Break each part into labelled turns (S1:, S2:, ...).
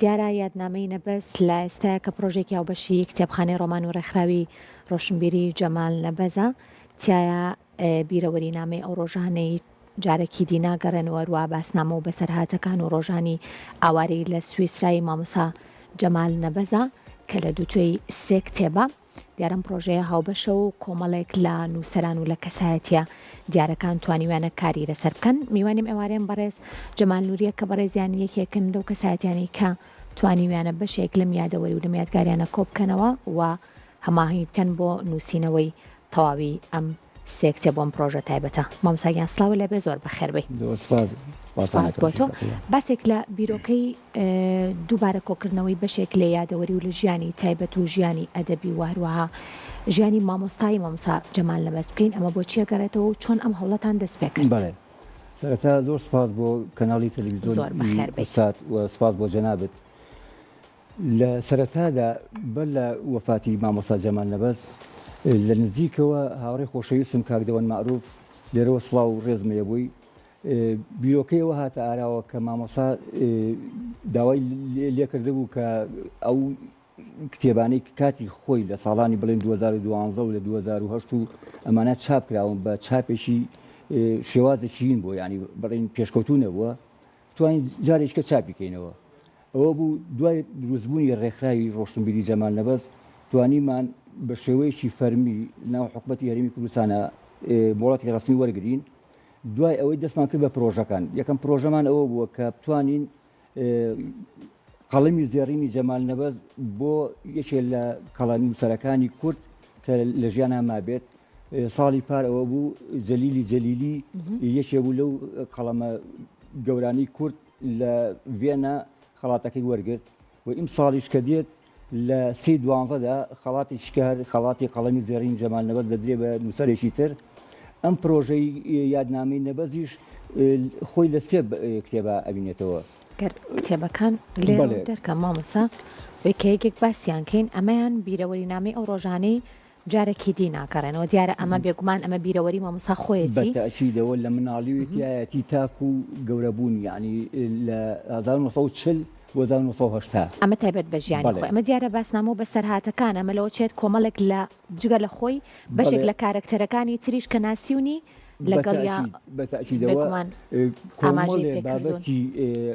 S1: دیارە یادنامەی نەبەز لە ئێستایا کە پڕۆژەیەکی هاوبەشی کتێبخانەی ڕۆمان و ڕێکخراوی ڕۆشنبیری جەمال نەبەزە، تیایا بیرەوەرینامەی ئەو ڕۆژانەی جارەکی دی ناگەڕێنەوە هەروا باسنامە و بەسەرهاتەکان و ڕۆژانی ئاوارەیی لە سویسرای مامۆستا جەمال نەبەزە کە لە دووتوێی سێ کتێبە. دیارە ئەم پڕۆژەیە هاوبەشە و کۆمەڵێک لە نووسەران و لە کەسایەتییە دیارەکان توانیویانە کاری لەسەر بکەن. میوانیم ئێوارەیەم بەڕێز جەمال نورییە کە بەڕێزیان یەکێکن لەو کەسایەتیانەی کە توانیویانە بەشێک لەم یادەوەری و لەم یادگاریانە کۆبکەنەوە و هەماهەنگی بکەن بۆ نووسینەوەی تەواوی ئەم سێ کتێب و ئەم پڕۆژە تایبەتە. مامۆستا گیان سڵاوت لێبێ زۆر بەخێر بێی.
S2: زۆر سپاس
S1: سپاس بۆ تۆ. باسێک لە بیرۆکەی دووبارە کۆکردنەوەی بەشێک لە یادەوەری و لە ژیانی تایبەت و ژیانی ئەدەبی و هەروەها ژیانی مامۆستایی مامۆستا جەمال نەبەز بکەین ئەمە بۆ چی ئەگەڕێتەوە و چۆن ئەم هەوڵەتان دەست پێ کرد؟
S2: بەڵێ سەرەتا زۆر سپاس بۆ کەناڵی تەلەڤیزیۆنی
S1: زۆر بەخێر بێی.
S2: کوردسات و سپاس بۆ جەنابت. لە سەرەتادا بەر لە وەفاتی مامۆستا جەمال نەبەز لە نزیکەوە هاوڕێی خۆشەویستم کاک دەوەن مەعروف لێرەوە سڵاو و ڕێزم لێ بووی بیرۆکەی ئەوە هاتە ئاراوە کە مامۆستا داوای لێکردبوو کە ئەو کتێبانەی کاتی خۆی لە ساڵانی بڵێن 2012 و لە 2008 و ئەمانە چاپ کراون بە چاپێکی شێوازێکی هین بووە یعنی بڵێن پێشکەوتوو نەبووە توانین جارێکە چاپی کەینەوە. ئەوە بوو دوای دروستبوونی ڕێکخراوی ڕۆشنبیری جەمال نەبەز توانیمان بە شێوەیەکی فەرمی ناو حکومەتی هەرێمی کوردستانە مۆڵەتی ڕەسمی وەرگین. دوای ئەوەی دەستمان کرد بە پرۆژەکان، یەکەم پرۆژەمان ئەوە بووە کە بتوانین قەڵەمی زێڕینی جەمال نەبەز بۆ یەکێ لە کەڵە نووسەرەکانی کورد کە لە ژیانا مابێت ساڵی پار ئەوە بوو جەلیلی جەلیلی یەکێ بوو لەو قەڵەمە گەورانەی کورد لە ڤێنا خەڵاتەکەی وەرگرت و ئیمساڵیش کە دێت لە سێی دوانزەدا خەڵاتی شکار خەڵاتی قەڵەمی زێڕین جەمال نەبەز دەدرێ بە نووسەرێکی تر ئەم پرۆژەی یادنامەی نەبەزیش خۆی لە سێ کتێبا ئەبینێتەوە.
S1: گەر کتێبەکان لێرە دەرکەم مامۆستا وەی کە یەکێک باسیان کەین ئەمەیان بیرەوەری نامەی ئەو ڕۆژانەی جارەکی دی ناگەڕێنەوە دیارە ئەمە بێگومان ئەمە بیرەوەری مامۆستا خۆیەتی.
S2: بە تەئکیدەوە لە مناڵیوی تیایەتی تاکو گەورەبوونی یانی لە 1940 بۆ 1980.
S1: ئەمە تایبەت بە ژیانی خۆی ئەمە دیارە باسنامە و بەسەرهاتەکان ئەمە لەوە چێت کۆمەڵێک لە جگە لە خۆی بەشێک لە کارەکتەرەکانی تریش کە ناسیونی لەگەڵیا
S2: بە تەئکیدەوە
S1: بێگومان ئاماژەی
S2: کۆمەڵێ
S1: پێکردوون.
S2: بابەتی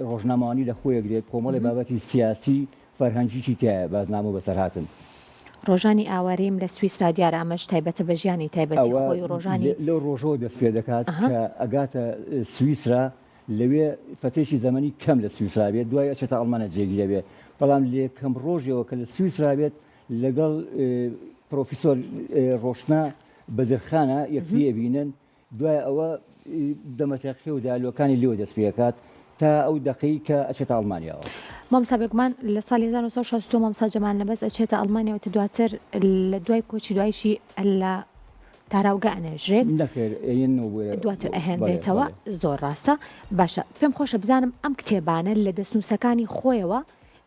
S2: ڕۆژنامەوانی لە خۆی ئەگرێت کۆمەڵێ بابەتی سیاسی فەرهەنگیی تیایە بازنامە و بەسەرهاتن.
S1: ڕۆژانی ئاوارەییم لە سویسرا دیارە ئەمەش تایبەتە بە ژیانی تایبەتی
S2: ئەوە
S1: خۆی و ڕۆژانی.
S2: لەو ڕۆژەوە دەست پێ دەکات کە ئەگاتە سویسرا، لەوێ فەترەیەکی زەمەنی کەم لە سویسرا بێت، دوای ئەچێتە ئەڵمانیا جێگیر ئەبێ، بەڵام لە یەکەم ڕۆژێوە کە لە سویسرا بێت لەگەڵ پرۆفیسۆر ڕۆشنا بەدرخانە یەکتری ئەبینن، دوای ئەوە دەمەتەقێ و دایالۆگەکانی لێوە دەست پێ ئەکات تا ئەو دەقەی کە ئەچێتە ئەڵمانیاوە.
S1: مامۆستا بێگومان لە ساڵی 1962 مامۆستا جەمال نەبەز ئەچێتە ئەڵمانیا و دواتر لە دوای کۆچی دوایشی لە تاراوگە ئەنێژرێت.
S2: نەخێر ئەیەنەوە بۆ
S1: دواتر ئەهێنرێتەوە. زۆر ڕاستە. باشە پێم خۆشە بزانم ئەم کتێبانە لە دەستنووسەکانی خۆیەوە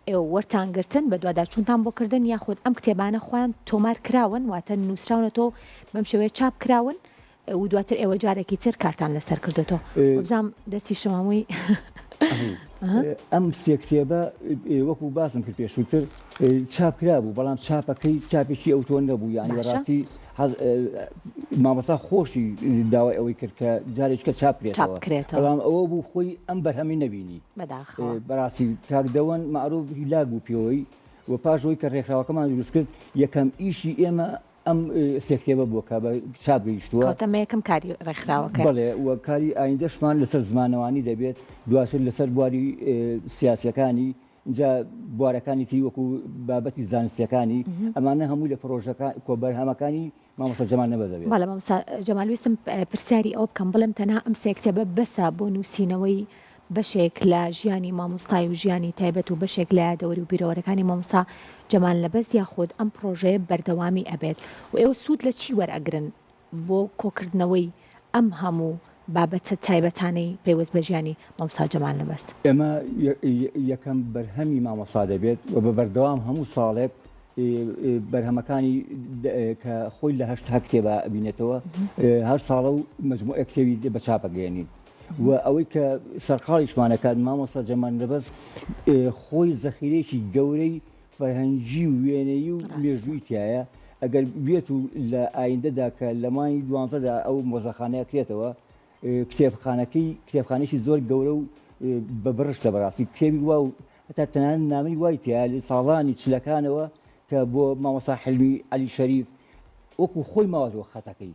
S1: ئێوە وەرتان گرتن، بەدواداچوونتان بۆ کردن، یاخود ئەم کتێبانە خۆیان تۆمار کراون، واتە نووسراونەتەوە و بەم شێوەیە چاپ کراون و دواتر ئێوە جارێکی تر کارتان لەسەر کردوێتەوە؟ بزانام دەستی شەمامووی.
S2: ئەم سێ کتێبە وەکو باسم کرد پێشووتر چاپ کرابوو، بەڵام چاپەکەی چاپێکی ئەوتۆ نەبوو، یانی بەڕاستی مامۆستا خۆشی داوای ئەوەی کرد کە جارێکە چاپ کرێتەوە، بەڵام ئەوە بوو خۆی ئەم بەرهەمی نەبینی.
S1: بەداخەوە.
S2: بەڕاستی کاک دەوەن مەعروف هیلاک بوو پێوەی و پاش ئەوەی کە ڕێکخراوەکەمان دروست کرد یەکەم ئیشی ئێمە ئەم سێ کتێبە بووە کە بە چاپ گەیشتووە.
S1: کەواتە ئەمە یەکەم کاری ڕێکخراوەکەیە.
S2: بەڵێ و کاری ئایندەشمان لەسەر زمانەوانی دەبێت، دواتر لەسەر بواری سیاسییەکانی، ئینجا بوارەکانی تری وەکو بابەتی زانستییەکانی، ئەمانە هەمووی لە پڕۆژەکان کۆبەرهەمەکانی مامۆستا جەمال نەبەز دەبێت.
S1: بەڵێ مامۆستا جەمال ویستم پرسیاری ئەوە بکەم بڵێم تەنها ئەم سێ کتێبە بەسە بۆ نووسینەوەی بەشێک لە ژیانی مامۆستای و ژیانی تایبەت و بەشێک لە یادەوەری و بیرەوەرەکانی مامۆستا جەمال نەبەز یاخود ئەم پڕۆژەیە بەردەوامی ئەبێت و ئێوە سوود لە چی وەرئەگرن بۆ کۆکردنەوەی ئەم هەموو بابەتە تایبەتانەی پەیوەست بە ژیانی مامۆستا جەمال نەبەز؟
S2: ئێمە یەکەم بەرهەمی مامۆستا دەبێت و بە بەردەوام هەموو ساڵێک بەرهەمەکانی کە خۆی لە 80 کتێبا ئەبینێتەوە هەر ساڵە و مەجموعە کتێبی بە چاپ ئەگەیەنین. و ئەوەی کە سەرقاڵیشمانەکات مامۆستا جەمال نەبەز خۆی زەخیرەیەکی گەورەی فەرهەنگی و وێنەیی و مێژووی تایە ئەگەر بێت و لە ئایندەدا کە لە مانگی دوانزەدا ئەو مۆزەخانەیە کرێتەوە کتێبخانەکەی کتێبخانێکی زۆر گەورە و بە بڕشتە بەڕاستی کتێبی وا و هەتا تەنانەت نامەی وای تیا لە ساڵانی چلەکانەوە کە بۆ مامۆستا حلمی عەلی شەریف وەکو خۆی ماوەتەوە خەتەکەی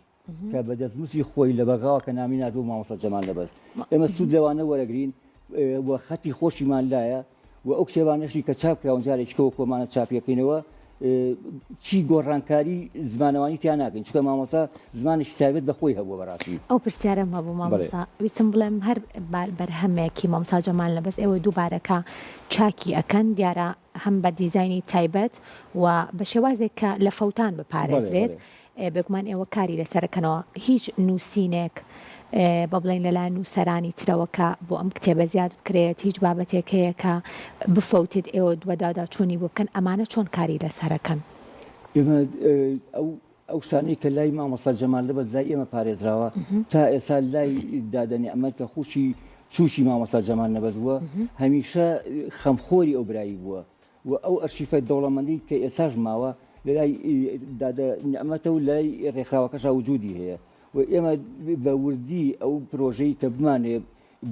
S2: کە بە دەستنووسی خۆی لە بەغاوە کە نامی ناردووە مامۆستا جەمال نەبەز ئێمە سوود لەوانە وەرەگرین و خەتی خۆشیمان لایە و ئەو کتێبانەشی کە چاپ کراون جارێکی کە وەکۆمانە چاپیەکەینەوە چی گۆڕانکاری زمانەوانی تیا ناکەین چونکە مامۆستا زمانێکی تایبەت بە خۆی هەبووە بەڕاستی.
S1: ئەو پرسیارەم هەبوو مامۆستا ویستم بڵێم هەر بەرهەمێکی مامۆستا جەمال نەبەز ئێوە دووبارە کە چاکی ئەکەن دیارە هەم بە دیزاینی تایبەت و بە شێوازێک کە لە فەوتان بپارێزرێت بێگومان ئێوە کاری لەسەر ئەکەنەوە هیچ نووسینێک بە بڵێین لەلایەن نووسەرانی ترەوە کە بۆ ئەم کتێبە زیاد بکرێت هیچ بابەتێک هەیە کە بفەوتێت ئێوە بەدواداچوونی بۆ بکەن ئەمانە چۆن کاری لەسەر ئەکەن؟
S2: ئێمە ئەو ئەو شتانەی کە لای مامۆستا جەمال لەبەر لای ئێمە پارێزراوە تا ئێستا لای دادە نیعمەت کە خوشی چوشی مامۆستا جەمال نەبەز بووە هەمیشە خەمخۆری ئەو برایی بووە و ئەو ئەرشیفە دەوڵەمەندەی کە ئێستاش ماوە لە لای دادە نیعمەتە و لای ڕێکخراوەکەشا وجودی هەیە و ئێمە بە وردی ئەو پرۆژەی کە بمانەوێت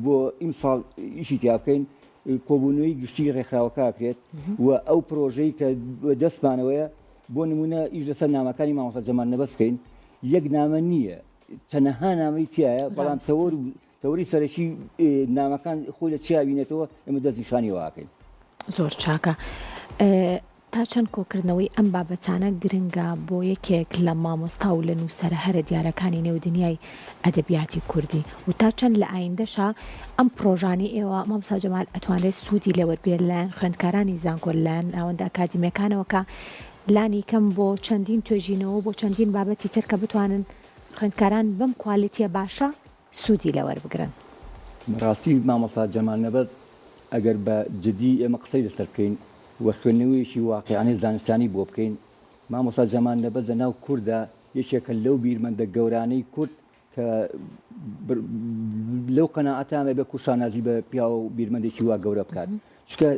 S2: بۆ ئیمساڵ ئیشی تیا بکەین کۆبوونەوەی گشتی ڕێکخراوەکە ئەکرێت و ئەو پرۆژەی کە دەستمانەوەیە بۆ نمونە ئیش لەسەر نامەکانی مامۆستا جەمال نەبەز بکەین یەک نامە نییە چەنەها نامەی تایە بەڵام تەوەر و تەوەری سەرەکی نامەکان خۆی لە چیا بینێتەوە ئێمە دەست نیشانی واکەین.
S1: زۆر چاکە. تا چەند کۆکردنەوەی ئەم بابەتانە گرنگە بۆ یەکێک لە مامۆستا و لە نووسەرە هەرە دیارەکانی نێو دنیای ئەدەبیاتی کوردی و تا چەند لە ئایندەشا ئەم پڕۆژانەی ئێوە مامۆستا جەمال ئەتوانرێت سوودی لێ وەربگرێت لەلایەن خوێندکارانی زانکۆ لەلایەن ناوەندە ئەکادیمیەکانەوە کە لانی کەم بۆ چەندین توێژینەوە و بۆ چەندین بابەتی تر کە بتوانن خوێندکاران بەم کوالێتیە باشە سوودی لێ وەربگرن.
S2: بەڕاستی مامۆستا جەمال نەبەز ئەگەر بە جدی ئێمە قسەی لەسەر بکەین و خوێندنەوەیەکی واقیعانەی زانستیانی بۆ بکەین، مامۆستا جەمال نەبەز لە ناو کوردا یەکێکە لەو بیرمەندە گەورانەی کورد کە لەو قەناعەتام ئەبێ کورد شانازی بە پیاو و بیرمەندێکی وا گەورە بکات چونکە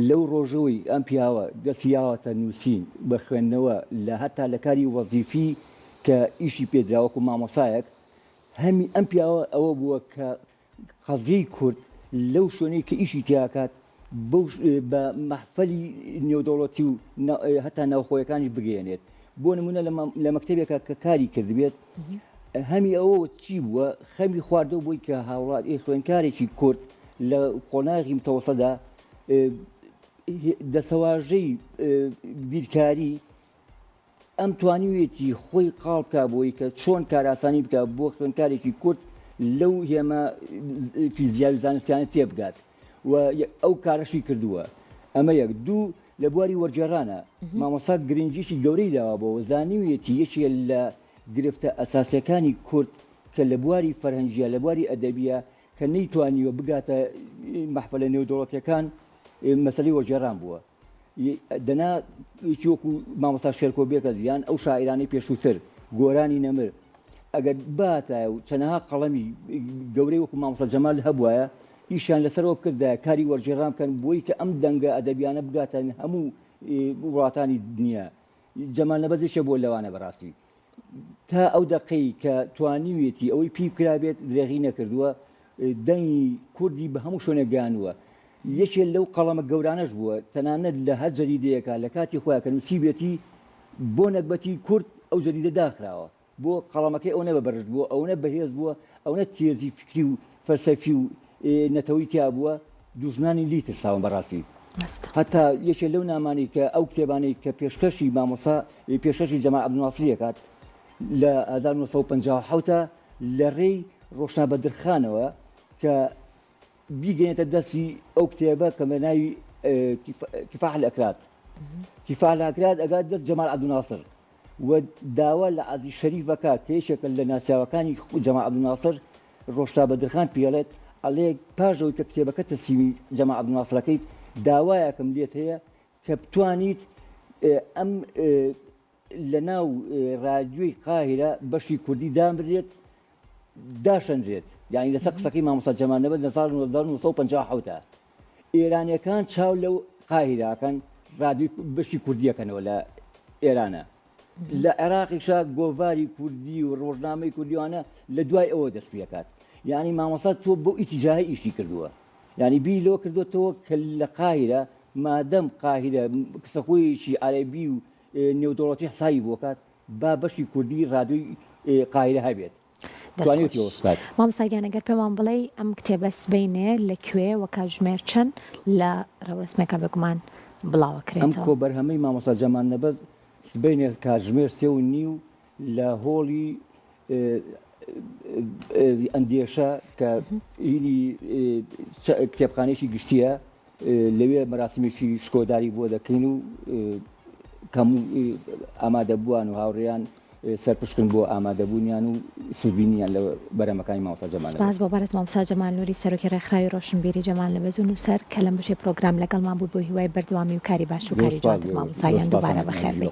S2: لەو ڕۆژەوەی ئەم پیاوە دەستی یاوەتە نووسین بە خوێندنەوە لە هەتا لە کاری وەزیفی کە ئیشی پێدرا وەکو مامۆسایەک هەمی ئەم پیاوە ئەوە بووە کە قەزیەی کورد لەو شوێنەی کە ئیشی تیاکات بەو بە مەحفەلی نێودەوڵەتی و هەتا ناوخۆیەکانیش بگەیەنێت بۆ نمونە لە مەکتەبێکە کە کاری کردبێت هەمی ئەوە چی بووە خەمی خواردەوە بۆی کە هاوڵات خوێنکارێکی کورد لە قۆناغی متەوەسەدا دەسەواژەی بیرکاری ئەم توانیویەتی خۆی قاڵ بکا بۆی کە چۆن کارئاسانی بکا بۆ خوێندکارێکی کورد لەو هێما فیزیاوی زانستیانە تێبگات و ئەو کارەشی کردووە ئەمە یەک دوو لە بواری وەرگێڕانە مامۆستا گرنگیی گەورەی داوە بۆ زانیویەتی یەکێ لە گرفتە ئەساسیەکانی کورد کە لە بواری فەرهەنگیە لە بواری ئەدەبیە کە نەیتوانیوە بگاتە مەحفەلە نێودەوڵەتیەکان مەسەلەی وەرگێڕان بووە. دەنا یەکی وەکو مامۆستا شێرکۆ بێکەس یان ئەو شاعیرانەی پێشووتر گۆرانی نەمر ئەگەر باتایە و چەنەها قەڵەمی گەورەی وەکو مامۆستا جەمال هەبوایە ئیشیان لەسەرەوە بکردایە کاری وەرگێڕان بکەن بۆی کە ئەم دەنگە ئەدەبیانە بگاتە هەموو وڵاتانی دنیا جەمال نەبەز یەکێ بووە لەوانە بەڕاستی تا ئەو دەقەی کە توانیویەتی ئەوەی پی کرابێت درێغی نەکردووە دەنگی کوردی بە هەموو شوێنێک گەیاندووە یەکێ لەو قەڵەمە گەورانەش بووە تەنانەت لە هەر جەریدەیەکا لە کاتی خۆیا کە نووسیبێتی بۆ نەگبەتی کورد ئەو جەریدە داخراوە بۆ قەڵەمەکەی ئەونە بە بەرشت بووە ئەونە بەهێز بووە ئەونە تێزی فکری و فەلسەفی و نەتەوەی تیا بووە دوژمنانی لی ترساون بەڕاستی هەتا یەکێ لەو نامانەی کە ئەو کتێبانەی کە پێشکەشی مامۆسا پێشکەشی جەمال عەبدولناسری ئەکات لە 1957 لە ڕێی ڕۆشنا بەدرخانەوە کە بیگەێنێتە دەستی ئەو کتێبە کە بە ناوی کفاح الأکراد کفاح الأکراد ئەگات دەست جەمال عەبدولناسر و داوا لە عەزیز شەریف ئەکات کە یەکێکە لە ناسیاوەکانی جەمال عەبدولناسر ڕۆشتا بەدرخان پێڵێت ئەڵێ پاش ئەوەی کە کتێبەکە تەسلیمی جەمال عەبدولناسرەکەیت داوایەکم لێت هەیە کە بتوانیت ئەم لە ناو رادیۆی قاهیرە بەشی کوردی دابنرێت. داشەنرێت یانی لەسەر قسەکەی مامۆستا جەمال نەبەز لە ساڵی 1957 ئێرانیەکان چاو لەو قاهیرە ئەکەن ڕادیۆی بەشی کوردی ئەکەنەوە لە ئێرانە لە عێراقیشا گۆڤاری کوردی و ڕۆژنامەی کوردیوانە لە دوای ئەوە دەست پێکات یعنی مامۆستا تۆ بۆ ئیتیجاهی ئیشی کردووە یعنی بیر لەوە کردوێتەوە کە لە قاهیرە مادەم قاهیرە سەکۆیەکی عەرەبی و نێودەوڵەتی حسابی بۆکات با بەشی کوردی ڕادیۆی قاهیرە هەبێت.
S1: دەست خۆش مامۆستا گیان ئەگەر پێمان بڵێی ئەم کتێبە سبەینێ لە کوێ و کاتژمێر چەند لە ڕێوڕەسمێکا بێگومان
S2: ئەم
S1: بڵاوەکرێتەوە؟
S2: کۆبەرهەمەی مامۆستا جەمال نەبەز سبەینێ کاتژمێر 3:30 لە هۆڵی ئەندێشە کە هینی کتێبخانەیەکی گشتییە لەوێ مەراسیمێکی شکۆداری بۆ دەکەین و هەموو ئامادەبووان و هاوڕێیان سەرپشکن بۆ ئامادەبوونیان و سوودبینیان لە بەرهەمەکانی مامۆستا جەمال
S1: نەبەز. سپاس بۆ بەڕێز مامۆستا جەمال نوری سەرۆکی ڕێکخراوی ڕۆشنبیری جەمال نەبەز و نووسەر کە لەم بەشەی پرۆگرام لەگەڵمان بوو بۆ هیوای بەردەوامی و کاری باش و
S2: زۆر
S1: کاری
S2: سپاس
S1: جوانتر مامۆستا
S2: زۆر
S1: گیان
S2: سپاس
S1: دووبارە بەخێر بێی.